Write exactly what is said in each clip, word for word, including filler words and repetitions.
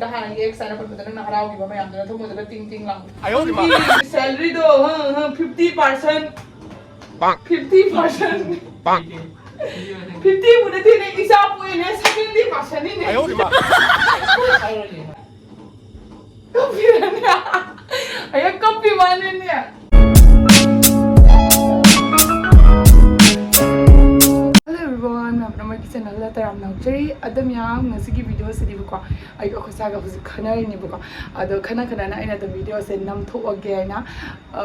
ꯍꯥꯟꯅꯒꯤ ꯑꯦꯛꯁ ꯍꯥꯏꯅ ꯄꯟꯕꯗ ꯅꯪꯅ ꯍꯔꯥꯎꯈꯤꯕ ꯃꯌꯥꯝꯗꯨꯅ ꯊꯃꯣꯏꯗꯒ ꯇꯤꯡ ꯇꯤꯡ ꯂꯥꯎ꯫ ꯑꯌꯣ ꯃꯥ꯫ ꯁꯦꯂꯔꯤꯗꯣ ꯐꯤꯐꯇꯤ ꯄꯥꯔꯁꯦꯟ, ꯄꯥꯡ꯫ ꯐꯤꯐꯇꯤ ꯄꯥꯔꯁꯦꯟ, ꯄꯥꯡ꯫ ꯐꯤꯐꯇꯤꯕꯨ ꯅꯠꯇꯦꯅꯦ, ꯏꯆꯥ ꯄꯣꯛꯑꯦꯅꯦ, ꯁꯚꯦꯟꯇꯤ ꯄꯥꯔꯁꯦꯟꯅꯤꯅꯦ꯫ ꯑꯌꯣ ꯃꯥ꯫ ꯀꯞꯄꯤꯔꯅꯦ꯫ ꯑꯌꯥ, ꯀꯞꯄꯤ ꯃꯥꯅꯦꯅꯦ꯫ Hello everyone, ꯃꯌꯥꯝ ꯄꯨꯝꯅꯃꯛꯀꯤ ꯆꯦꯅꯦꯜꯗ ꯇꯔꯥꯝꯅ ꯑꯣꯛꯆꯔꯤ꯫ ꯑꯗꯣ ꯃꯌꯥꯝ, ꯉꯁꯤꯒꯤ ꯚꯤꯗꯤꯑꯣꯁꯤꯗꯤꯕꯀꯣ, ꯑꯩꯒ ꯑꯩꯈꯣꯏ ꯁꯥꯏꯒ ꯍꯧꯖꯤꯛ ꯈꯟꯅꯔꯤꯅꯦꯕꯀꯣ꯫ ꯑꯗꯣ ꯈꯟꯅ ꯈꯟꯅꯅ ꯑꯩꯅ ꯑꯗꯨꯝ ꯚꯤꯗꯤꯑꯣꯁꯦ ꯅꯝꯊꯣꯛꯑꯒꯦ ꯍꯥꯏꯅ, ꯑ,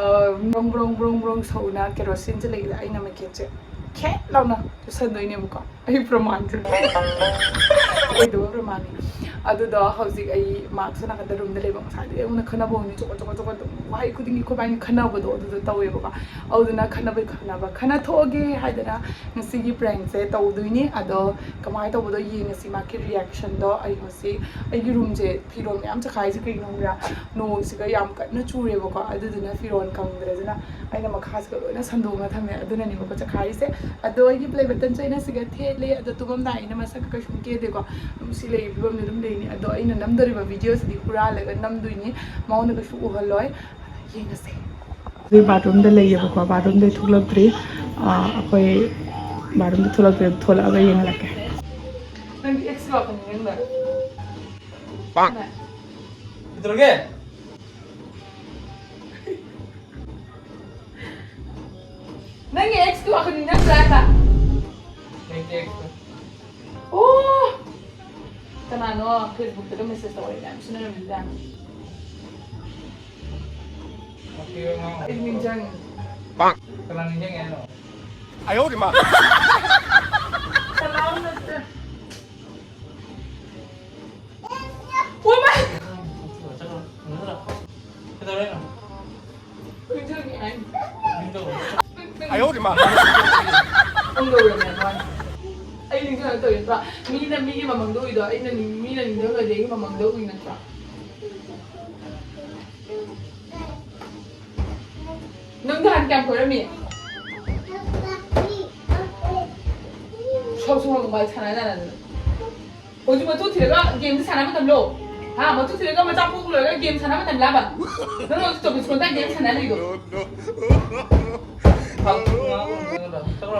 ꯕ꯭ꯔꯣꯡ ꯕ꯭ꯔꯣꯡ ꯕ꯭ꯔꯣꯡ ꯕ꯭ꯔꯣꯡ ꯁꯧꯅ ꯀꯦꯔꯣꯁꯤꯟꯁꯦ ꯂꯩꯗ ꯑꯩꯅ ꯃꯩꯈꯦꯠꯁꯦ ꯈꯦꯠ ꯂꯥꯎꯅ ꯆꯨꯁꯟꯗꯣꯏꯅꯦꯕꯀꯣ꯫ ꯑꯩ ꯄ꯭ꯔꯃꯥꯟꯁꯦ ꯑꯣꯏꯗꯕ ꯄ꯭ꯔꯃꯥꯟꯅꯤ꯫ ꯑꯗꯨꯗꯣ ꯍꯧꯖꯤꯛ ꯑꯩ ꯃꯥꯛꯁ ꯅꯥꯀꯟꯗ ꯔꯨꯝꯗ ꯂꯩꯕ, ꯉꯁꯥꯏꯗꯒꯤ ꯑꯩꯉꯣꯟꯗ ꯈꯟꯅꯕ ꯍꯧꯅꯤ, ꯆꯣꯀꯣ ꯆꯣꯀꯣ ꯆꯣꯀꯣ ꯑꯗꯨꯝ ꯋꯥꯍꯩ ꯈꯨꯗꯤꯡꯒꯤ ꯑꯩꯈꯣꯏ ꯕꯥꯏꯅꯤ ꯈꯟꯅꯕꯗꯣ ꯑꯗꯨꯗꯣ ꯇꯧꯋꯦꯕꯀꯣ꯫ ꯑꯗꯨꯗꯨꯅ ꯈꯟꯅꯕꯩ ꯈꯟꯅꯕ ꯈꯟꯅ ꯊꯣꯛꯑꯒꯦ ꯍꯥꯏꯗꯅ ꯉꯁꯤꯒꯤ ꯄ꯭ꯔꯦꯡꯁꯦ ꯇꯧꯗꯣꯏꯅꯤ꯫ ꯑꯗꯣ ꯀꯃꯥꯏꯅ ꯇꯧꯕꯗꯣ ꯌꯦꯡꯉꯁꯤ ꯃꯥꯒꯤ ꯔꯤꯌꯦꯛꯁꯟꯗꯣ꯫ ꯑꯩ ꯍꯧꯖꯤꯛ ꯑꯩꯒꯤ ꯔꯨꯝꯁꯦ ꯐꯤꯔꯣꯜ ꯃꯌꯥꯝ ꯆꯈꯥꯏꯔꯤꯁꯦ ꯀꯩꯒꯤꯅꯣ ꯈꯪꯕ꯭ꯔꯥ? ꯅꯣꯡꯁꯤꯒ ꯌꯥꯝ ꯀꯟꯅ ꯆꯨꯔꯦꯕꯀꯣ, ꯑꯗꯨꯗꯨꯅ ꯐꯤꯔꯣꯜ ꯀꯪꯗ꯭ꯔꯦ꯫ ꯑꯗꯨꯅ ꯑꯩꯅ ꯃꯈꯥꯁꯤꯒ ꯂꯣꯏꯅ ꯁꯟꯗꯣꯛꯅ ꯊꯝꯃꯦ, ꯑꯗꯨꯅꯅꯦꯕꯀꯣ ꯆꯈꯥꯏꯔꯤꯁꯦ꯫ ꯑꯗꯣ ꯑꯩꯒꯤ ꯄ꯭ꯂꯦ ꯕꯇꯟꯁꯦ ꯑꯩꯅ ꯁꯤꯒ ꯊꯦꯠꯂꯦ꯫ ꯑꯗꯣ ꯇꯨꯝꯃꯝꯗꯥꯏ ꯑꯩꯅ ꯃꯁꯛꯀ ꯀꯩꯁꯨꯝ ꯀꯦꯗꯦꯀꯣ, ꯑꯗꯨꯝ ꯁꯤ ꯂꯩꯔꯤ ꯐꯤꯕꯝꯗ ꯑꯗꯨꯝ ꯂꯩꯅꯤ꯫ ꯑꯗꯣ ꯑꯩꯅ ꯅꯝꯗꯣꯔꯤꯕ ꯚꯤꯗꯤꯑꯣꯁꯤꯗꯤ ꯍꯨꯔꯥꯜꯂꯒ ꯅꯝꯗꯣꯏꯅꯤ, ꯃꯉꯣꯟꯗ ꯀꯩꯁꯨ ꯎꯍꯜꯂꯣꯏ꯫ ꯌꯦꯡꯉꯁꯦ꯫ ꯑꯩꯈꯣꯏ ꯕꯥꯠꯔꯨꯝꯗ ꯂꯩꯌꯦꯕꯀꯣ, ꯕꯥꯠꯔꯨꯝꯗꯩ ꯊꯣꯛꯂꯛꯇ꯭ꯔꯤ꯫ ꯑꯥ, ꯑꯩꯈꯣꯏ ꯕꯥꯠꯔꯨꯝꯗ ꯊꯣꯛꯂꯛꯇ꯭ꯔꯤ, ꯊꯣꯛꯂꯛꯑꯒ ꯌꯦꯡꯍꯜꯂꯛꯀꯦ꯫ ꯅꯪꯒꯤ ꯑꯦꯛꯁ ꯂꯥꯛꯀꯅꯤ ꯅꯪꯅ꯫ ꯄꯥꯛ꯫ ꯀꯩꯗꯧꯔꯒꯦ? ꯅꯪꯒꯤ ꯑꯦꯛꯁꯀꯤ ꯋꯥꯈꯜ ꯅꯤꯡꯁꯤꯡꯕ꯭ꯔꯥ ꯍꯥꯏꯕ? ꯂꯩꯇꯦ ꯑꯦꯛꯁꯀ꯫ ꯑꯣ! ꯀꯅꯥꯅꯣ ꯐꯦꯁꯕꯨꯛꯇꯒ ꯃꯦꯁꯦꯖ ꯇꯧꯔꯛꯏ ꯃꯌꯥꯝ ꯁꯤꯟꯅꯔꯝꯃꯤꯗ? ꯋꯥꯊꯤ ꯉꯥꯡ-, ꯑꯩ ꯅꯤꯡꯁꯤꯡꯉꯤ꯫ ꯄꯥꯛ꯫ ꯀꯅꯥ ꯅꯤꯡꯁꯤꯡꯉꯦ ꯍꯥꯏꯅꯣ? ꯑꯌꯣ ꯃꯥ꯫ ꯀꯅꯥꯝ ꯅꯠꯇꯦ꯫ ꯑꯣ ꯃꯥꯏ! ꯀꯩꯗꯧꯔꯦꯅꯣ? ꯀꯩꯗꯧꯔꯦ ꯍꯥꯏꯅꯣ? ꯑꯌꯣ ꯃꯥ꯫ ꯐꯣꯟ ꯇꯧꯔꯝꯃꯦ ꯃꯥꯅ꯫ ꯑꯩ ꯅꯤꯡꯁꯤꯡꯉꯛ ꯇꯧꯔꯤ ꯅꯠꯇ꯭ꯔꯥ? ꯃꯤꯅ ꯃꯤꯒꯤ ꯃꯃꯥꯡꯗ ꯎꯏꯗꯣ ꯑꯩꯅ ꯅꯤꯡ-, ꯃꯤꯅ ꯅꯤꯡꯁꯤꯡꯉꯗꯤ ꯑꯩꯒꯤ ꯃꯃꯥꯡꯗ ꯎꯏ ꯅꯠꯇ꯭ꯔꯥ? ꯅꯪꯗꯤ ꯍꯥꯟꯅ ꯀꯌꯥꯝ ꯀꯣꯏꯔꯝꯃꯤ? ꯁꯣꯛ ꯁꯣꯛ ꯃꯣꯕꯥꯏꯜ ꯁꯥꯟꯅ ꯁꯥꯟꯅꯗꯅ꯫ ꯍꯧꯖꯤꯛ ꯃꯇꯨ ꯊꯤꯔꯒ ꯒꯦꯝꯗ ꯁꯥꯟꯅ ꯃꯇꯝꯂꯣ? ꯑꯥ, ꯃꯇꯨ ꯊꯤꯔꯒ ꯃꯆꯥ ꯄꯣꯛꯄ ꯂꯣꯏꯔꯒ ꯒꯦꯝ ꯁꯥꯟꯅ ꯃꯇꯝ ꯂꯥꯕ? ꯅꯪ ꯍꯧꯖꯤꯛ ꯆꯧꯕꯤꯁ ꯘꯟꯇꯥ ꯒꯦꯝ ꯁꯥꯟꯅ ꯂꯩꯗꯣ?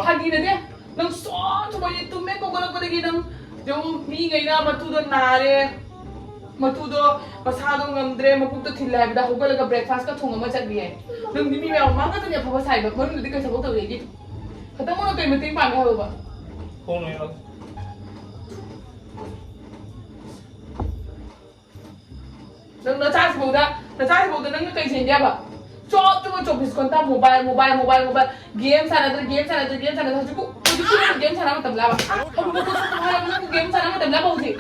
ꯐꯥꯒꯤ ꯅꯠꯇꯦ꯫ ꯅꯪ ꯁꯣꯝ ꯁꯨꯃꯥꯏꯅ ꯇꯨꯝꯃꯦ ꯍꯧꯒꯠꯂꯛꯄꯗꯒꯤ ꯅꯪ ꯌꯦꯡꯉꯨ, ꯃꯤꯉꯩꯅ ꯃꯇꯨꯗꯣ ꯅꯥꯔꯦ, ꯃꯇꯨꯗꯣ ꯃꯁꯥꯗꯣ ꯉꯝꯗ꯭ꯔꯦ, ꯃꯄꯨꯛꯇꯣ ꯊꯤꯜꯂꯦ ꯍꯥꯏꯕꯗ ꯍꯧꯒꯠꯂꯒ breakfast ꯀ ꯊꯣꯡꯉꯝꯃ ꯆꯠꯂꯤꯌꯦ꯫ ꯅꯪꯗꯤ ꯃꯤ ꯃꯌꯥꯝ ꯃꯃꯥꯡ ꯈꯛꯇꯅꯦ ꯑꯐꯕ ꯁꯥꯏꯕ, ꯃꯅꯨꯡꯗꯗꯤ ꯀꯩ ꯊꯕꯛ ꯇꯧꯔꯤꯒꯦ? ꯈꯇꯪ ꯃꯅꯨꯡꯗ ꯀꯩ ꯃꯇꯦꯡ ꯄꯥꯡꯒꯦ ꯍꯥꯏꯕ? ꯈꯣꯡ ꯂꯣꯏꯔꯣ꯫ ꯅꯪ ꯅꯆꯥꯁꯤꯐꯧꯗ, ꯅꯆꯥꯁꯤꯐꯧꯗ ꯅꯪꯅ ꯀꯩ ꯁꯦꯝꯒꯦ ꯍꯥꯏꯕ? ꯆꯣꯞ ꯆꯣꯞ ꯆꯣꯕꯤꯁ ꯘꯟꯇꯥ mobile, mobile, mobile, mobile꯫ Game ꯁꯥꯟꯅꯗ꯭ꯔꯦ, game ꯁꯥꯟꯅꯗ꯭ꯔꯦ, game ꯁꯥꯟꯅꯗ꯭ꯔꯦ꯫ ꯍꯧꯖꯤꯛꯄꯨ, ꯍꯧꯖꯤꯛꯄꯨ ꯅꯪ game ꯁꯥꯟꯅ ꯃꯇꯝ ꯂꯥꯕ? ꯑ, ꯍꯧꯖꯤꯛꯄꯨ ꯅꯪ game ꯁꯥꯟꯅ ꯃꯇꯝ ꯂꯥꯕ ꯍꯧꯖꯤꯛ?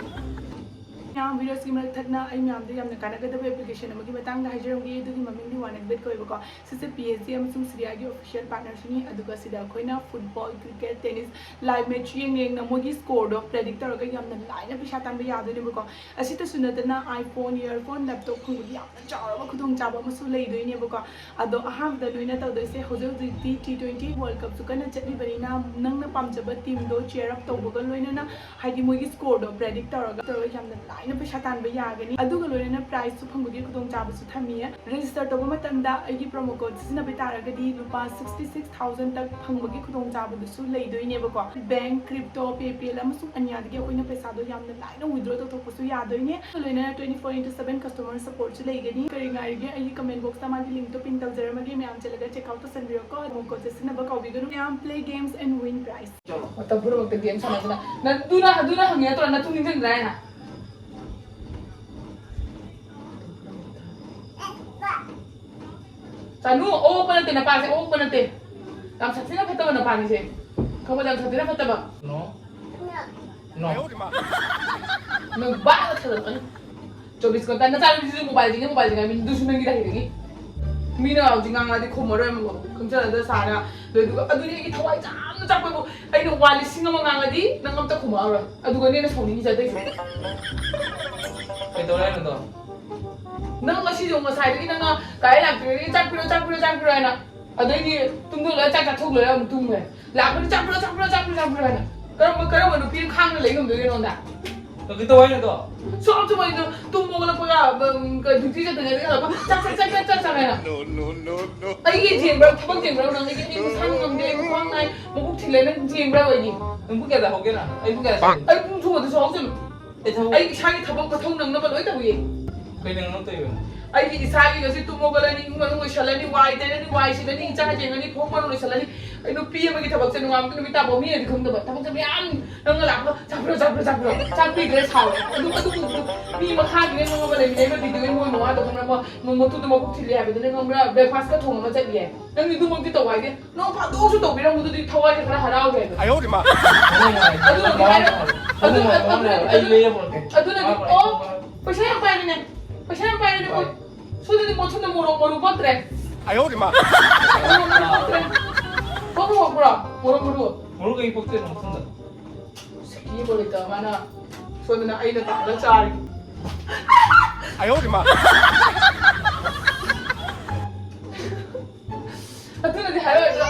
ꯃꯌꯥꯝ videos ꯀꯤ ꯃꯔꯛ ꯊꯠꯅ ꯑꯩ ꯃꯌꯥꯝꯗ ꯌꯥꯝꯅ ꯀꯥꯟꯅꯒꯗꯕ application ꯑꯃꯒꯤ ꯃꯇꯥꯡꯗ ꯍꯥꯏꯖꯔꯝꯒꯦ꯫ ꯑꯗꯨꯒꯤ ꯃꯃꯤꯡꯗꯤ One X Bet ꯀꯧꯋꯦꯕꯀꯣ꯫ ꯁꯤꯁꯦ P S G ꯑꯃꯁꯨꯡ Serie A ꯒꯤ official partner ꯁꯨꯅꯤ꯫ ꯑꯗꯨꯒ ꯁꯤꯗ ꯑꯩꯈꯣꯏꯅ football, cricket, tennis, live match ꯌꯦꯡ ꯌꯦꯡꯅ ꯃꯣꯏꯒꯤ score ꯗꯣ predict ꯇꯧꯔꯒ ꯌꯥꯝꯅ ꯂꯥꯏꯅ ꯄꯩꯁꯥ ꯇꯥꯟꯕ ꯌꯥꯗꯣꯏꯅꯦꯕꯀꯣ꯫ ꯑꯁꯤꯇꯁꯨ ꯅꯠꯇꯅ iPhone, earphone, laptop ꯐꯪꯕꯒꯤ ꯌꯥꯝꯅ ꯆꯥꯎꯔꯕ ꯈꯨꯗꯣꯡꯆꯥꯕ ꯑꯃꯁꯨ ꯂꯩꯗꯣꯏꯅꯦꯕꯀꯣ꯫ ꯑꯗꯣ ꯑꯍꯥꯟꯕꯗ ꯅꯣꯏꯅ ꯇꯧꯗꯣꯏꯁꯦ, ꯍꯧꯖꯤꯛ ꯍꯧꯖꯤꯛꯇꯤ T twenty World Cup ꯁꯨ ꯀꯟꯅ ꯆꯠꯂꯤꯕꯅꯤꯅ, ꯅꯪꯅ ꯄꯥꯝꯖꯕ team ꯗꯣ cheer up ꯇꯧꯕꯒ ꯂꯣꯏꯅꯅ, ꯍꯥꯏꯗꯤ ꯃꯣꯏꯒꯤ score ꯗꯣ predict ꯇꯧꯔꯒ, ꯇꯧꯔꯒ ꯌꯥꯝꯅ ꯂꯥꯏꯅ ꯄꯩꯁꯥ ꯇꯥꯟꯕ ꯌꯥꯒꯅꯤ꯫ ꯑꯗꯨꯒ ꯂꯣꯏꯅꯅ prize ꯁꯨ ꯐꯪꯕꯒꯤ ꯈꯨꯗꯣꯡꯆꯥꯕꯁꯨ ꯊꯝꯃꯤꯌꯦ꯫ Register ꯇꯧꯕ ꯃꯇꯝꯗ ꯑꯩꯒꯤ promo code ꯁꯤꯖꯤꯟꯅꯕ ꯇꯥꯔꯒꯗꯤ ꯂꯨꯄꯥ sixty six thousand ꯇꯛ ꯐꯪꯕꯒꯤ ꯈꯨꯗꯣꯡꯆꯥꯕꯗꯨꯁꯨ ꯂꯩꯗꯣꯏꯅꯦꯕꯀꯣ꯫ Bank, crypto, PayPal ꯑꯃꯁꯨꯡ ꯑꯅꯤꯌꯥꯗꯒꯤ ꯑꯩꯈꯣꯏꯅ ꯄꯩꯁꯥꯗꯣ ꯌꯥꯝꯅ ꯂꯥꯏꯅ withdraw ꯇꯧꯊꯣꯛꯄꯁꯨ ꯌꯥꯗꯣꯏꯅꯦ꯫ ꯂꯣꯏꯅꯅ twenty four into seven customer support ꯁꯨ ꯂꯩꯒꯅꯤ꯫ ꯀꯔꯤ ꯉꯥꯏꯔꯤꯒꯦ? ꯑꯩꯒꯤ comment box ꯇ ꯃꯥꯒꯤ link ꯇꯣ pin ꯇꯧꯖꯔꯝꯃꯒꯦ, ꯃꯌꯥꯝ ꯆꯠꯂꯒ check out ꯇꯧꯁꯟꯕꯤꯔꯣꯀꯣ꯫ Promo code ꯁꯦ ꯁꯤꯖꯤꯟꯅꯕ ꯀꯥꯎꯕꯤꯒꯅꯨ꯫ ꯃꯌꯥꯝ play games and win prize꯫ ꯃꯇꯝ ꯄꯨꯝꯅꯃꯛꯇ game ꯁꯥꯟꯅꯗꯨꯅ꯫ ꯅ-, ꯑꯗꯨꯅ, ꯑꯗꯨꯅ ꯍꯪꯉꯦ ꯅꯠꯇ꯭ꯔꯣ? ꯅꯇꯨ ꯅꯤꯡꯁꯤꯡꯗ꯭ꯔꯥ ꯍꯥꯏꯅ? ꯆꯥꯅꯨ, ꯑꯣꯛꯄ ꯅꯠꯇꯦ ꯅꯄꯥꯁꯦ, ꯑꯣꯛꯄ ꯅꯠꯇꯦ꯫ ꯌꯥꯝ ꯁꯥꯊꯤꯅ ꯐꯠꯇꯕ ꯅꯄꯥꯅꯤꯁꯦ꯫ ꯈꯪꯕ꯭ꯔꯥ? ꯌꯥꯝ ꯁꯥꯊꯤꯅ ꯐꯠꯇꯕ꯫ No. No. ꯅꯪ ꯕꯥꯛ ꯊꯥꯗꯣꯛꯀꯅꯤ꯫ ꯆꯧꯕꯤꯁ ꯘꯟꯇꯥ ꯅꯆꯥꯅꯨꯄꯤꯁꯤꯁꯨ mobile ꯗꯒꯤ mobile ꯗ ꯉꯥꯏ, ꯃꯤ ꯑꯗꯨꯁꯨ ꯅꯪꯒꯤ ꯗꯥꯏꯔꯤꯗꯒꯤ꯫ ꯃꯤꯅ ꯍꯧꯖꯤꯛ ꯉꯥꯡꯉꯗꯤ ꯈꯨꯝꯃꯔꯣꯏ ꯑꯃꯨꯛ꯫ ꯈꯪꯖꯔꯗ ꯁꯥꯔ ꯂꯣꯏꯗꯨꯒ꯫ ꯑꯗꯨꯅꯤ ꯑꯩꯒꯤ ꯊꯋꯥꯏ ꯌꯥꯝꯅ ꯆꯥꯛꯄꯕꯨ꯫ ꯑꯩꯅ ꯋꯥ ꯂꯤꯁꯤꯡ ꯑꯃ ꯉꯥꯡꯉꯗꯤ ꯅꯪ ꯑꯝꯇ ꯈꯨꯝꯃꯛꯑꯔꯣꯏ꯫ ꯑꯗꯨꯒꯅꯦ ꯑꯩꯅ ꯁꯥꯎꯅꯤꯡꯉꯤꯁꯦ ꯑꯇꯩꯁꯨ꯫ ꯀꯩꯗꯧꯔꯦ ꯍꯥꯏꯅꯣ ꯑꯗꯣ? ꯅꯪ ꯉꯁꯤꯁꯨ ꯉꯁꯥꯏꯗꯒꯤ ꯅꯪꯅ ꯀꯥꯏ ꯂꯥꯛꯇ꯭ꯔꯤꯉꯩꯗꯒꯤ "ꯆꯥꯛ ꯄꯤꯔꯣ, ꯆꯥꯛ ꯄꯤꯔꯣ, ꯆꯥꯛ ꯄꯤꯔꯣ" ꯍꯥꯏꯅ꯫ ꯑꯗꯩꯗꯤ ꯇꯨꯝꯊꯣꯛ ꯂꯣꯏꯔ, ꯆꯥꯛ ꯆꯥꯊꯣꯛ ꯂꯣꯏꯔ ꯑꯃꯨꯛ ꯇꯨꯝꯈ꯭ꯔꯦ꯫ "ꯂꯥꯛꯄꯗꯤ ꯆꯥꯛ ꯄꯤꯔꯣ, ꯆꯥꯛ ꯄꯤꯔꯣ, ꯆꯥꯛ ꯄꯤꯔꯣ, ꯆꯥꯛ ꯄꯤꯔꯣ" ꯍꯥꯏꯅ꯫ ꯀꯔꯝꯕ, ꯀꯔꯝꯕ ꯅꯨꯄꯤꯅ ꯈꯥꯡꯅ ꯂꯩ ꯉꯝꯗꯣꯏꯅꯣ ꯅꯉꯣꯟꯗ? ꯅꯪ ꯀꯩꯗꯧ ꯍꯥꯏꯅꯣ ꯑꯗꯣ? ꯁꯨꯝ ꯁꯨꯝ ꯑꯩꯗꯣ ꯇꯨꯝꯃꯣ ꯎꯝ, ꯀ-, duty ꯆꯠꯇ꯭ꯔꯤꯉꯩꯗꯒꯤ ꯍꯜꯂꯛꯄ, "ꯆꯥꯛ, ꯆꯥꯛ, ꯆꯥꯛ, ꯆꯥꯛ, ꯆꯥꯛ", ꯆꯥꯛ ꯍꯥꯏꯅ꯫ No, no, no, no. ꯑꯩꯒꯤ ꯊꯦꯡꯕ꯭ꯔꯥ? ꯊꯕꯛ ꯊꯦꯡꯕ꯭ꯔꯥ? ꯅꯪ ꯑꯩꯒꯤ, "ꯑꯩ ꯃꯁꯥ ꯉꯝꯗꯦ, ꯑꯩ ꯈ꯭ꯋꯥꯡ ꯅꯥꯏ, ꯃꯕꯨꯛ ꯊꯤꯜꯂꯦ", ꯅꯪ ꯊꯦꯡꯕ꯭ꯔꯥ ꯑꯩꯒꯤ? ꯅꯪ ꯄꯨꯡ ꯀꯌꯥꯗ ꯍꯧꯒꯦ ꯅꯪ? ꯑꯩ ꯄꯨꯡ ꯀꯌꯥꯗ ꯍꯧꯒꯦ? ꯑꯩ ꯄꯨꯡ ꯁꯨꯕꯗꯁꯨ ꯍꯧꯖꯤꯜꯂꯨ꯫ ꯑꯩ ꯊꯕꯛ ꯑꯩ ꯏꯁꯥꯒꯤ ꯊꯕꯛ ꯃꯊꯧ ꯅꯪꯅꯕ ꯂꯣꯏ ꯇꯧꯏꯌꯦ꯫ ꯀꯩ ꯅꯪ ꯇꯧꯔꯤꯕ? ꯑꯩꯒꯤ ꯏꯁꯥꯒꯤ ꯉꯁꯤ ꯇꯨꯝ ꯍꯧꯒꯠꯂꯅꯤ, ꯏꯃꯨꯡ ꯃꯅꯨꯡ ꯂꯣꯏꯁꯜꯂꯅꯤ, ꯋꯥꯏ ꯇꯩꯔꯅꯤ, ꯋꯥꯏ ꯁꯤꯠꯂꯅꯤ, ꯏꯆꯥ ꯌꯦꯡꯉꯅꯤ, ꯐꯃꯨꯡ ꯃꯅꯨꯡ ꯂꯣꯏꯁꯜꯂꯅꯤ꯫ ꯑꯩ ꯅꯨꯄꯤ ꯑꯃꯒꯤ ꯊꯕꯛꯁꯦ ꯅꯣꯡꯉꯥꯟꯕꯗꯒꯤ ꯅꯨꯃꯤꯠ ꯇꯥꯕꯧ ꯃꯤꯅꯗꯤ ꯈꯪꯗꯕ꯫ ꯊꯕꯛꯁꯦ ꯃꯌꯥꯝ ꯅꯪꯅ ꯂꯥꯛꯄ, "ꯆꯥꯛ ꯄꯤꯔꯣ, ꯆꯥꯛ ꯄꯤꯔꯣ, ꯆꯥꯛ ꯄꯤꯔꯣ", ꯆꯥꯛ ꯄꯤꯗ꯭ꯔꯦ ꯁꯥꯎꯔꯦ꯫ ꯑꯗꯨ, ꯑꯗꯨ, ꯑꯗꯨ, ꯃꯤ ꯃꯈꯥꯒꯤ ꯅꯪꯉꯣꯟꯗ ꯂꯩꯃꯤꯟꯅꯩꯕ video ꯃꯣꯏ ꯃꯋꯥꯗꯣ ꯈꯪꯕ꯭ꯔꯥ? ꯃꯣꯏ, ꯃꯣꯏ ꯃꯇꯨꯗꯣ ꯃꯕꯨꯛ ꯊꯤꯜꯂꯦ ꯍꯥꯏꯕꯗꯨꯅ ꯈꯪꯕ꯭ꯔꯥ? Breakfast ꯀ ꯊꯣꯡꯉꯒ ꯆꯠꯂꯤ ꯍꯥꯏ꯫ ꯅꯪꯗꯤ ꯑꯗꯨꯃꯛꯇꯤ ꯇꯧ ꯍꯥꯏꯗꯦ꯫ ꯅꯣꯡ ꯐꯥꯗꯣꯛꯁꯨ ꯇꯧꯕꯤꯔꯝꯕꯗꯨꯗꯤ ꯊꯋꯥꯏꯁꯦ ꯈꯔ ꯍꯔꯥꯎꯒꯦ ꯍꯥꯏꯕ꯫ ꯑꯌꯣ ꯃꯥ꯫ ꯑꯗꯨꯅꯗꯤ ꯍꯥꯏꯔ-, ꯑꯗꯨ-, ꯑꯗꯨ-, ꯑꯗꯨ-, ꯑꯗꯨꯅꯗꯤ, ꯑꯣ, ꯄꯩꯁꯥ ꯌꯥꯝ ꯄꯥꯏꯔꯦꯅꯦ꯫ ꯄꯩꯁꯥ ꯌꯥꯝ ꯄꯥꯏꯔꯦꯅꯦ, ꯄꯣꯠ꯫ ꯁꯣꯝꯗꯗꯤ ꯃꯣꯠꯁꯟꯅ ꯃꯣꯔꯣꯛ ꯃꯔꯨ ꯄꯛꯇ꯭ꯔꯦ꯫ ꯑꯌꯣ ꯃꯥ꯫ ꯃꯣꯔꯣꯛ ꯃꯔꯨ ꯄꯛꯇ꯭ꯔꯦ꯫ ꯄꯛꯄ ꯄꯛꯄ꯭ꯔꯣ? ꯃꯣꯔꯣꯛ ꯃꯔꯨ꯫ ꯃꯔꯨ ꯀꯩ ꯄꯛꯇꯣꯏꯅꯣ ꯃꯊꯟꯗ? ꯁꯤꯀꯤ ꯕꯣꯂꯤꯇ ꯃꯥꯅ ꯁꯣꯝꯗꯅ ꯑꯩꯅ ꯇꯥꯍꯜꯂ ꯆꯥꯔꯤ꯫ ꯑꯌꯣ ꯃꯥ꯫ ꯑꯗꯨꯅꯗꯤ ꯍꯥꯏꯔꯛꯑꯣꯏꯗ꯭ꯔꯣ?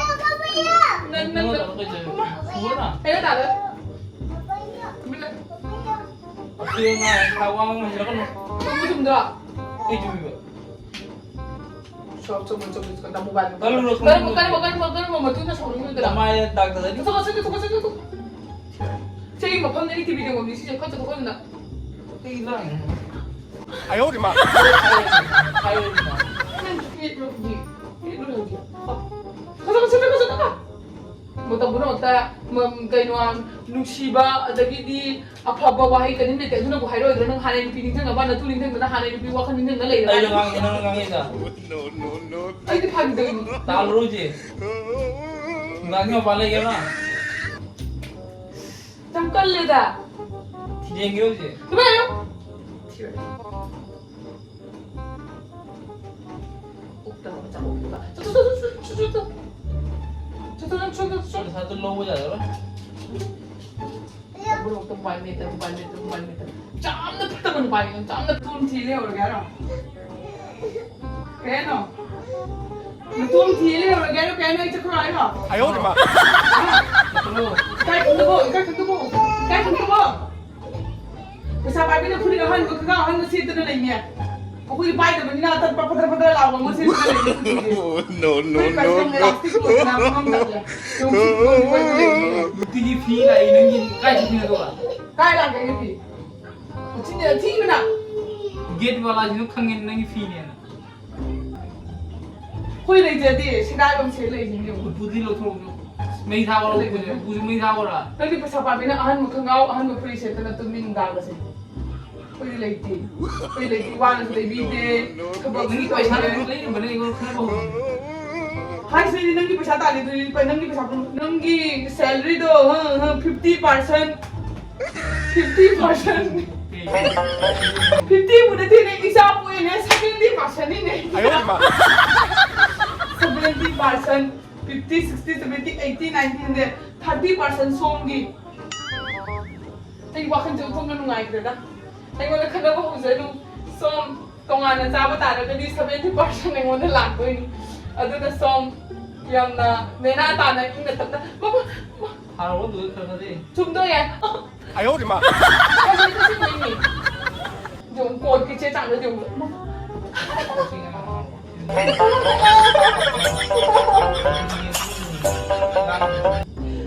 ꯅꯪ, ꯅꯪ, ꯅꯪ ꯀꯩꯗꯧꯔꯤꯕ? ꯐꯨꯕ꯭ꯔꯥ? ꯑꯩꯅ ꯇꯥꯗ꯫ ꯇꯨꯃꯤꯟ ꯂꯩ꯫ ꯑꯁꯤ ꯉꯥ ꯊꯥꯎ ꯋꯥꯡ ꯍꯩꯔꯛꯀꯅꯨ꯫ ꯆꯨꯝꯕ ꯆꯨꯝꯗ꯭ꯔꯣ? ꯀꯩ ꯆꯨꯝꯃꯤꯕ? ꯁꯣ-, ꯆꯨꯝꯕ ꯆꯨꯝꯗ꯭ꯔꯣ? ꯀꯩꯅꯣ, mobile number꯫ ꯀꯔꯝꯕ, ꯀꯔꯝꯕ, ꯀꯔꯝꯕ, ꯀꯔꯝꯕ ꯃꯇꯨꯡꯗ ꯁꯥꯎꯅꯤꯡꯉꯤꯗꯅ? ꯅꯃꯥꯏꯗ ꯗꯥꯛꯇꯔꯗꯤ꯫ ꯆꯠꯊꯣꯛꯑꯣ, ꯆꯠꯊꯣꯛꯑꯣ, ꯆꯠꯊꯣꯛꯑꯣ꯫ ꯁꯤ ꯑꯩ ꯃꯐꯝꯗ ꯑꯩ ꯇꯤꯚꯤ ꯌꯦꯡꯐꯝꯅꯤ ꯁꯤꯁꯦ, ꯈꯔ ꯆꯠꯊꯣꯛꯑꯣ ꯑꯗꯨꯅ꯫ ꯀꯩ ꯂꯥꯡꯉꯤꯅꯣ? ꯑꯌꯣ ꯃꯥ꯫ ꯅꯪ ꯄꯦꯠꯂꯣ ꯍꯧꯖꯤꯛ꯫ ꯄꯦꯠꯂꯣ ꯍꯧꯖꯤꯛ꯫ ꯃꯇꯝ ꯄꯨꯝꯅꯃꯛꯇ, ꯃ-, ꯀꯩꯅꯣ, ꯅꯨꯡꯁꯤꯕ, ꯑꯗꯒꯤꯗꯤ ꯑꯐꯕ ꯋꯥꯍꯩ ꯀꯔꯤꯝ ꯂꯩꯇꯦ꯫ ꯑꯗꯨꯅꯕꯨ ꯍꯥꯏꯔꯛꯑꯣꯏꯗ꯭ꯔꯣ? ꯅꯪ ꯍꯥꯟꯅꯩ ꯅꯨꯄꯤ ꯅꯤꯡꯁꯤꯡꯅꯕ, ꯅꯇꯨ ꯅꯤꯡꯁꯤꯡꯗꯅ ꯍꯥꯟꯅꯩ ꯅꯨꯄꯤ ꯋꯥꯈꯜ ꯅꯤꯡꯁꯤꯡꯗꯅ ꯂꯩꯔꯕ? ꯑꯩꯅ ꯉꯥꯡꯉꯤ, ꯅꯪꯅ ꯉꯥꯡꯉꯤꯗ꯫ ꯑꯩꯗꯤ ꯐꯥꯒꯤ ꯇꯧꯔꯤꯅꯤ꯫ ꯇꯥꯜꯂꯨꯔꯣ ꯍꯧꯖꯤꯛ꯫ ꯅꯨꯡꯗꯥꯡꯒꯤ ꯃꯄꯥꯟ ꯂꯩꯒꯦ ꯅꯪ? ꯌꯥꯝ ꯀꯜꯂꯦꯗ꯫ ꯌꯦꯡꯒꯦ ꯍꯧꯖꯤꯛ꯫ ꯀꯃꯥꯏꯅ? ꯅꯁꯥꯗꯣ ꯂꯧꯕ ꯌꯥꯔꯔꯣꯏ꯫ ꯌꯥꯝꯅ ꯐꯠꯇꯕ ꯅꯨꯄꯥꯅꯤ, ꯌꯥꯝꯅ ꯊꯤ ꯂꯩꯍꯧꯔꯒꯦ ꯍꯥꯏꯔꯣ? ꯀꯩ ꯍꯥꯏꯅꯣ? ꯅꯇꯣꯝ ꯊꯤ ꯂꯩꯍꯧꯔꯒꯦ ꯍꯥꯏꯔꯣ? ꯀꯩ ꯍꯥꯏꯅꯣ? ꯑꯩ ꯆꯠꯈ꯭ꯔꯣ ꯍꯥꯏꯔꯣ? ꯏꯀꯥꯏ ꯈꯪꯗꯕꯣ, ꯏꯀꯥꯏ ꯈꯪꯗꯕꯣ, ꯏꯀꯥꯏ ꯈꯪꯗꯕꯣ꯫ ꯄꯩꯁꯥ ꯄꯥꯏꯕꯤꯅ ꯐꯨꯔꯤꯠ ꯑꯍꯟꯕ, ꯈꯪꯒꯥꯎ ꯑꯍꯟꯕ ꯁꯦꯠꯇꯅ ꯂꯩꯅꯦ꯫ ꯑꯩꯈꯣꯏꯗꯤ ꯄꯥꯏꯗꯕꯅꯤꯅ ꯑꯇꯠꯄ ꯐꯗ꯭ꯔ ꯐꯗ꯭ꯔ ꯂꯥꯎꯕ ꯑꯃ ꯁꯦꯠꯂꯒ ꯂꯩꯕꯅꯦ ꯑꯩꯈꯣꯏꯗꯤ꯫ Oh, no, no, ꯑꯩꯈꯣꯏ ꯄꯥꯏꯁꯦ no, ꯏꯂꯥꯁꯇꯤꯛ ꯑꯣꯏꯗꯅ ꯃꯃꯝ ꯇꯜꯂꯦ꯫ ꯅꯨꯡꯁꯤꯠ ꯅꯨꯡꯁꯤꯠ ꯑꯣꯏꯕ ꯂꯩꯕꯅꯦ꯫ ꯅꯨꯡꯇꯤꯒꯤ ꯐꯤ ꯂꯥꯛꯏ ꯅꯪꯒꯤ ꯀꯥꯏ ꯆꯠꯈꯤꯅꯣ ꯑꯗꯨꯒ? ꯀꯥꯏ ꯂꯥꯛꯀꯦ ꯑꯩꯒꯤ ꯐꯤ? ꯃꯆꯤꯟ ꯌꯥꯝ ꯊꯤꯕꯅ꯫ ꯒꯦꯠ ꯋꯥꯂꯥꯁꯤꯅ ꯈꯪꯉꯦ ꯅꯪꯒꯤ ꯐꯤꯅꯦꯅ꯫ ꯑꯩꯈꯣꯏ ꯂꯩꯖꯗꯦ, ꯁꯦꯒꯥꯏꯕ ꯑꯃ ꯁꯦꯠ ꯂꯩꯁꯤꯅꯦ ꯌꯦꯡꯉꯨ꯫ ꯎꯄꯨꯗꯤ ꯂꯧꯊꯣꯛꯑꯣ꯫ ꯃꯩ ꯊꯥꯕ ꯂꯧꯊꯣꯛꯑꯣ꯫ ꯎꯄꯨꯁꯨ ꯃꯩ ꯊꯥꯕ꯭ꯔꯥ? ꯅꯪꯗꯤ ꯄꯩꯁꯥ ꯄꯥꯏꯕꯅ ꯑꯍꯟꯕ ꯈꯪꯒꯥꯎ, ꯑꯍꯟꯕ ꯐꯨꯔꯤꯠ ꯁꯦꯠꯇꯅ ꯇꯨꯝꯃꯤ ꯅꯨꯡꯗꯥꯡꯒꯁꯦ꯫ ꯑꯩꯈꯣꯏꯗꯤ ꯂꯩꯇꯦ꯫ ꯑꯩꯈꯣꯏ ꯂꯩꯇꯦ, ꯋꯥꯅꯁꯨ ꯂꯩꯕꯤꯗꯦ꯫ ꯊꯕꯛꯁꯨ ꯅꯪꯒꯤ ꯄꯩꯁꯥ ꯇꯧꯗꯦ꯫ ꯂꯩꯔꯝꯕꯅꯦ ꯑꯩꯉꯣꯟꯗ ꯈꯟꯅꯕ ꯍꯧꯔꯣ꯫ ꯍꯥꯏꯁꯤꯗꯤ ꯅꯪꯒꯤ ꯄꯩꯁꯥ ꯇꯥꯜꯂꯤꯗꯨꯗꯤ, ꯅꯪꯒꯤ ꯄꯩꯁꯥ, ꯅꯪꯒꯤ salary ꯗꯣ, ꯍ, ꯍ, fifty percent, fifty percent, fifty ꯕꯨ ꯅꯠꯇꯦꯅꯦ, ꯏꯆꯥ ꯄꯣꯛꯑꯦꯅꯦ, seventy percent ꯅꯤꯅꯦ꯫ Seventy percent, fifty, sixty, seventy, eighty, ninety, hundred, thirty percent ꯁꯣꯝꯒꯤ꯫ ꯑꯩ ꯋꯥꯈꯜꯁꯦ ꯑꯣꯟꯊꯣꯛꯅ ꯅꯨꯡꯉꯥꯏꯈ꯭ꯔꯦꯗ꯫ ꯑꯩꯉꯣꯟꯗ ꯈꯠꯅꯕ ꯍꯧꯖꯅꯨ꯫ ꯁꯣꯝ ꯇꯣꯉꯥꯟꯅ ꯆꯥꯕ ꯇꯥꯔꯒꯗꯤ seventy percent ꯑꯩꯉꯣꯟꯗ ꯂꯥꯛꯇꯣꯏꯅꯤ꯫ ꯑꯗꯨꯅ ꯁꯣꯝ ꯌꯥꯝꯅ ꯅꯦꯅꯥ ꯇꯥꯅ ꯏꯪꯅ ꯇꯞꯅ, ꯃꯃꯥ, ꯃꯃꯥ, ꯊꯥꯔꯛꯑꯣ ꯑꯗꯨꯒ ꯈꯔ ꯈꯔꯗꯤ꯫ ꯆꯨꯝꯗꯣꯏ ꯌꯥꯏ꯫ ꯑꯩꯉꯣꯟꯗ ꯆꯨꯝꯗꯣꯏꯅꯤ꯫ ꯌꯦꯡꯉꯨ, ꯀꯣꯔꯠꯀꯤ ꯆꯦ ꯆꯥꯡꯗꯣ ꯌꯦꯡꯉꯨ꯫ ꯃꯃꯥ꯫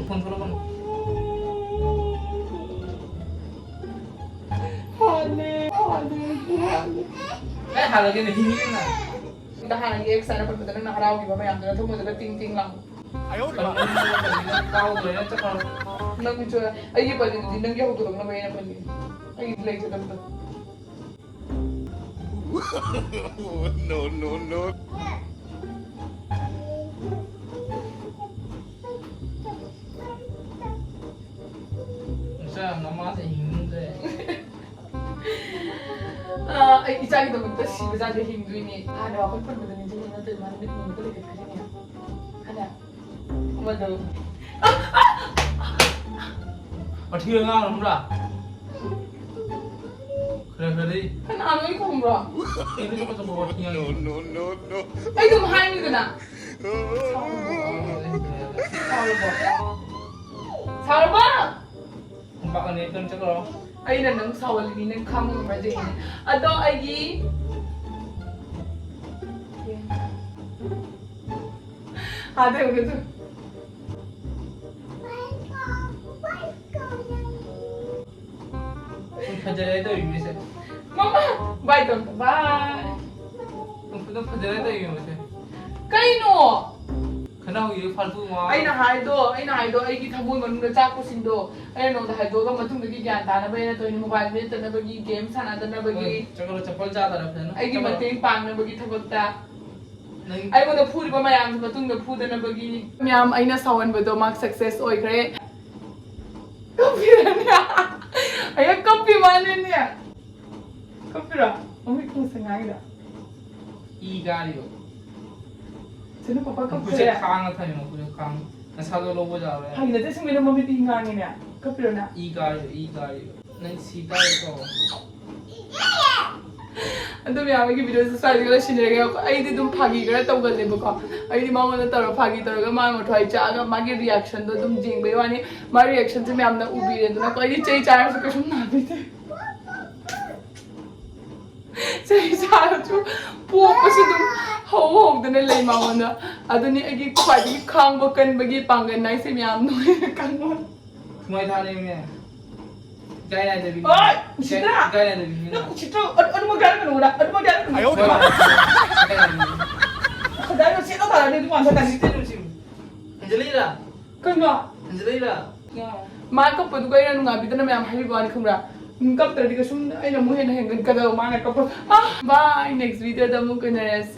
ꯐꯣꯟ ꯊꯣꯛꯂꯛꯀꯅꯨ꯫ ꯍꯥꯜꯂꯦ, ꯍꯥꯜꯂꯦ, ꯍꯥꯜꯂꯦ꯫ ꯑꯩ ꯍꯥꯜꯂꯒꯦꯅꯦ, ꯍꯤꯡꯉꯤꯅꯦꯅ꯫ ꯑꯝꯇ ꯍꯥꯟꯅꯒꯤ ex ꯍꯥꯏꯅ ꯄꯟꯕꯗ ꯅꯪꯅ ꯍꯔꯥꯎꯈꯤꯕ ꯃꯌꯥꯝꯗꯨꯅ ꯊꯃꯣꯏꯗꯨꯗ ꯇꯤꯡ ꯇꯤꯡ ꯂꯥꯎ꯫ ꯀꯥꯎꯗ꯭ꯔꯦꯅ ꯆꯠꯈ꯭ꯔꯣ꯫ ꯅꯪꯁꯨ ꯑꯩꯒꯤ ꯄꯜꯂꯤꯗꯨꯗꯤ ꯅꯪꯒꯤ ꯍꯧꯗꯣꯔꯛꯅꯕ ꯑꯩꯅ ꯄꯜꯂꯤ꯫ ꯑꯩꯒꯤꯗꯤ ꯂꯩꯖꯗꯕꯗꯣ꯫ no, no, no. ꯏꯆꯥ ꯅꯃꯥꯁꯦ ꯍꯤꯡꯗ꯭ꯔꯦ꯫ ꯑꯥ, ꯑꯩ ꯏꯆꯥꯒꯤꯗꯃꯛꯇ ꯁꯤꯕ ꯖꯥꯠꯇ ꯍꯤꯡꯗꯣꯏꯅꯦ꯫ ꯍꯥꯟꯅ ꯋꯥꯈꯜ ꯄꯨꯟꯕꯗ ꯅꯤꯡꯁꯤꯡꯉꯤ ꯅꯠꯇ꯭ꯔꯗꯤ ꯃꯥꯅ ꯃꯤꯠ ꯃꯨꯔꯒ ꯂꯩꯈꯠꯈ꯭ꯔꯤꯅꯦ꯫ ꯍꯥꯟꯅ ꯑꯃꯗꯣ꯫ ꯋꯥꯊꯤ ꯉꯥꯡꯅꯨ ꯈꯪꯕ꯭ꯔꯥ? ꯈꯔ ꯈꯔꯗꯤ꯫ ꯀꯅꯥꯅꯣ ꯑꯩ ꯈꯨꯝꯕ꯭ꯔꯣ? ꯑꯩꯗꯤ ꯆꯠꯄ ꯆꯠꯄ ꯋꯥꯊꯤ No, ꯉꯥꯡꯉꯤ꯫ no, no, no. ꯑꯩ ꯑꯗꯨꯝ ꯍꯥꯏꯅꯤꯗꯅ꯫ ꯁꯥꯎꯔꯕꯣ? ꯁꯥꯎꯔꯕꯣ? ꯈꯣꯡꯄꯥꯛ ꯑꯅꯤ ꯀꯟ ꯆꯠꯈ꯭ꯔꯣ꯫ ꯑꯩꯅ ꯅꯪ ꯁꯥꯎꯍꯜꯂꯤꯅꯤ, ꯅꯪ ꯈꯪꯕ ꯉꯝꯃꯗꯤ꯫ ꯑꯗꯣ ꯑꯩꯒꯤ ꯊꯥꯗ ꯌꯧꯒꯦ ꯇꯧ꯫ ꯐꯖꯔꯦ ꯇꯧꯔꯤꯕꯁꯦ꯫ ꯃꯃꯥ, ꯕꯥꯏ ꯇꯧ꯫ ꯕꯥꯏ꯫ ꯃꯈꯨꯠꯇꯣ ꯐꯖꯔꯦ ꯇꯧꯔꯤꯕꯁꯦ꯫ ꯀꯩꯅꯣ? ꯈꯠꯅ ꯍꯧꯈꯤꯕ ꯐꯥꯜꯇꯨ ꯉꯥꯡ꯫ ꯑꯩꯅ ꯍꯥꯏꯗꯣ, ꯑꯩꯅ ꯍꯥꯏꯗꯣ, ꯑꯩꯒꯤ ꯊꯃꯣꯏ ꯃꯅꯨꯡꯗ ꯆꯥꯛꯄꯁꯤꯡꯗꯣ ꯑꯩꯅ ꯅꯉꯣꯟꯗ ꯍꯥꯏꯗꯣꯛꯑꯒ ꯃꯇꯨꯡꯗꯒꯤ ꯒ꯭ꯌꯥꯟ ꯇꯥꯅꯕ ꯑꯩꯅ ꯇꯧꯔꯤꯅꯤ꯫ ꯃꯣꯕꯥꯏꯜ ꯃꯦꯠꯇꯅꯕꯒꯤ, ꯒꯦꯝ ꯁꯥꯟꯅꯗꯅꯕꯒꯤ, ꯍꯣꯏ, ꯆꯠꯂꯣ, ꯆꯠꯂꯣ, ꯆꯄꯜ ꯆꯥꯗꯔ ꯐꯖꯅ ꯑꯩꯒꯤ ꯆꯠꯂꯣ꯫ ꯃꯇꯦꯡ ꯄꯥꯡꯅꯕꯒꯤ ꯊꯕꯛꯇ꯫ ꯅꯪ ꯑꯩꯉꯣꯟꯗ ꯐꯨꯔꯤꯕ ꯃꯌꯥꯝꯁꯤ ꯃꯇꯨꯡꯗ ꯐꯨꯗꯅꯕꯒꯤ꯫ ꯃꯌꯥꯝ ꯑꯩꯅ ꯁꯥꯎꯍꯟꯕꯗꯣ ꯃꯥ ꯁꯛꯁꯦꯁ ꯑꯣꯏꯈ꯭ꯔꯦ꯫ ꯀꯞꯄꯤꯔꯅꯦ? ꯑꯩꯅ ꯀꯞꯄꯤ ꯃꯥꯅꯦꯅꯦ꯫ ꯀꯞꯄꯤꯔꯣ? ꯃꯃꯤꯠ ꯈꯨꯝꯁꯦ ꯉꯥꯡꯉꯤꯗ꯫ ꯏ ꯀꯥꯔꯤꯕ? ꯁꯤꯅ ꯄꯄꯥ ꯃꯈꯨꯠꯁꯦ ꯀꯞꯈ꯭ꯔꯦ꯫ ꯈꯥꯡꯉ ꯊꯝꯃꯤ, ꯃꯈꯨꯠꯁꯦ ꯈꯥꯡ꯫ ꯅꯁꯥꯗꯣ ꯂꯧꯕ ꯌꯥꯔꯣꯏ꯫ ꯐꯥꯒꯤ ꯅꯠꯇꯦ, ꯁꯨꯃꯤꯅ ꯃꯃꯤꯠ ꯏ ꯉꯥꯡꯉꯤꯅꯦ꯫ ꯀꯞꯄꯤꯔꯣ ꯅꯪ? E ꯀꯥꯔꯤꯕ, E ꯀꯥꯔꯤꯕ꯫ ꯅꯪ ꯁꯤ ꯇꯥꯔꯦꯀꯣ꯫ ꯑꯗꯨ ꯃꯌꯥꯝ, ꯑꯩꯒꯤ ꯚꯤꯗꯤꯑꯣꯁꯦ ꯁ꯭ꯋꯥꯏꯗꯒꯤ ꯂꯣꯏꯁꯤꯟꯖꯔꯒꯦ꯫ ꯑꯩꯗꯤ ꯑꯗꯨꯝ ꯐꯥꯒꯤ ꯈꯔ ꯇꯧꯒꯜꯂꯦꯕꯀꯣ꯫ ꯑꯩꯗꯤ ꯃꯉꯣꯟꯗ ꯇꯧꯔ ꯐꯥꯒꯤ ꯇꯧꯔꯒ ꯃꯥ ꯃꯊ꯭ꯋꯥꯏ ꯆꯥꯛꯑꯒ ꯃꯥꯒꯤ ꯔꯤꯌꯦꯛꯁꯟꯗꯣ ꯑꯗꯨꯝ ꯌꯦꯡꯕꯩ ꯋꯥꯅꯤ꯫ ꯃꯥ ꯔꯤꯌꯦꯛꯁꯟꯁꯦ ꯃꯌꯥꯝꯅ ꯎꯕꯤꯔꯦꯗꯅꯀꯣ꯫ ꯑꯩꯗꯤ ꯆꯩ ꯆꯥꯔꯁꯨ ꯀꯩꯁꯨꯝ ꯅꯥꯕꯤꯗꯦ꯫ ꯆꯩ ꯆꯥꯔꯁꯨ ꯄꯣꯛꯄꯁꯨ ꯑꯗꯨꯝ ꯍꯧ ꯍꯧꯗꯅ ꯂꯩ ꯃꯉꯣꯟꯗ꯫ ꯑꯗꯨꯅꯤ ꯑꯩꯒꯤ ꯈ꯭ꯋꯥꯏꯗꯒꯤ ꯈꯥꯡꯕ ꯀꯟꯕꯒꯤ ꯄꯥꯡꯒꯜ ꯍꯥꯏꯁꯦ ꯃꯌꯥꯝ ꯅꯣꯏꯅ ꯈꯪꯉꯣ꯫ ꯊꯨꯃꯥꯏ ꯊꯥꯅꯦꯃꯦ꯫ ꯏꯀꯥꯏ ꯅꯥꯏꯗꯕꯤ꯫ ꯍꯣꯏ, ꯎꯁꯤꯠꯇ꯭ꯔꯥ? ꯏꯀꯥꯏ ꯅꯥꯏꯗꯕꯤ ꯃꯤꯅ꯫ ꯅꯪ ꯎꯁꯤꯠꯇ꯭ꯔꯣ? ꯑꯗꯨ, ꯑꯗꯨꯃꯛ ꯌꯥꯔꯛꯀꯅꯨ, ꯑꯗꯨꯃꯛ ꯌꯥꯔꯛꯀꯅꯨ꯫ ꯍꯣꯏ, ꯏꯀꯥꯏ ꯅꯥꯏꯗꯕꯤ꯫ ꯈꯗꯥꯡꯗꯣ ꯁꯦꯠꯂ ꯇꯥꯔꯗꯤ ꯑꯗꯨꯝ ꯋꯥꯟꯊ ꯇꯥꯅꯤ꯫ ꯁꯤ, ꯁꯤ, ꯁꯤ꯫ ꯍꯦꯟꯖꯜꯂꯤꯔꯥ? ꯀꯩꯅꯣ? ꯍꯦꯟꯖꯜꯂꯤꯔꯥ? ꯃꯥ ꯀꯞꯄꯗꯨꯒ ꯑꯩꯅ ꯅꯨꯡꯉꯥꯏꯕꯤꯗꯅ ꯃꯌꯥꯝ ꯍꯥꯏꯕꯤꯕ ꯋꯥꯅꯤ, ꯈꯪꯕ꯭ꯔꯥ? ꯎꯝ, ꯀꯞꯇ꯭ꯔꯗꯤ ꯀꯩꯁꯨꯝ ꯑꯩꯅ ꯑꯃꯨꯛ ꯍꯦꯟꯅ ꯍꯦꯟꯒꯠꯀꯗꯕ, ꯃꯥꯅ ꯀꯞꯄ꯫ ꯑꯥ, bye, next videoꯗ ꯑꯃꯨꯛ ꯎꯅꯔꯁꯤ꯫